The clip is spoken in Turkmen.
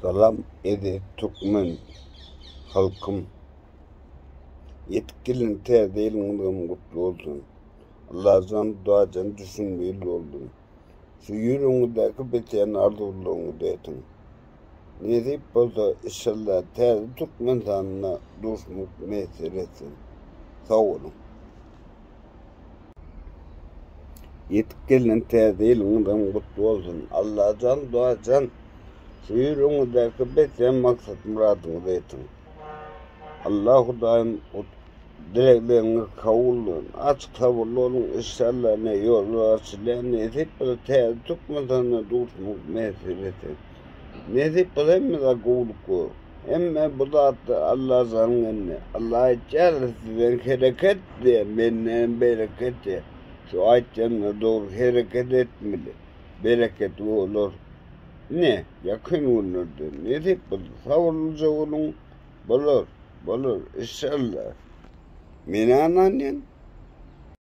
Salam eziz türkmen halkym. Ýetip gelen täze ýylyňyzam gutly bolsun. Allajan Hudaýjan düşünli ýyl bolsun. Şu ýüregiňizdäki bitýän arzuwlaryňyzy etiň. Nesip bolsa inşallah täze Türkmenistanda duşmak miýesser etsin. Sag boluň. Ýetip gelen täze ýylyňyzam gutly bolsun. Allajan Hudaýjan şu ýüregiňizdäki beslän maksat myradyňyza ýetiň. Allah Hudaýym dilegleriňiz kabul bolsun. Açyk sabyrly boluň inşallah ine ýollar açylýar nesip bolsa täze Türkmenistanda duşmak miýesser etsin. Nesip bolsa hemme zat gowulyk bolar. Hemme bu zatlar Allajanyň elinde. Alla aýtýar sizden hereket diýýär, menden bereket diýýär. Şu aýtýanlar dogry hereket etmeli. Bereket bolar. Ine, ýakyn günlerde nesip bolsa sabyrlyja boluň, bolar, bolar inşallah. Men-ä ynanýan.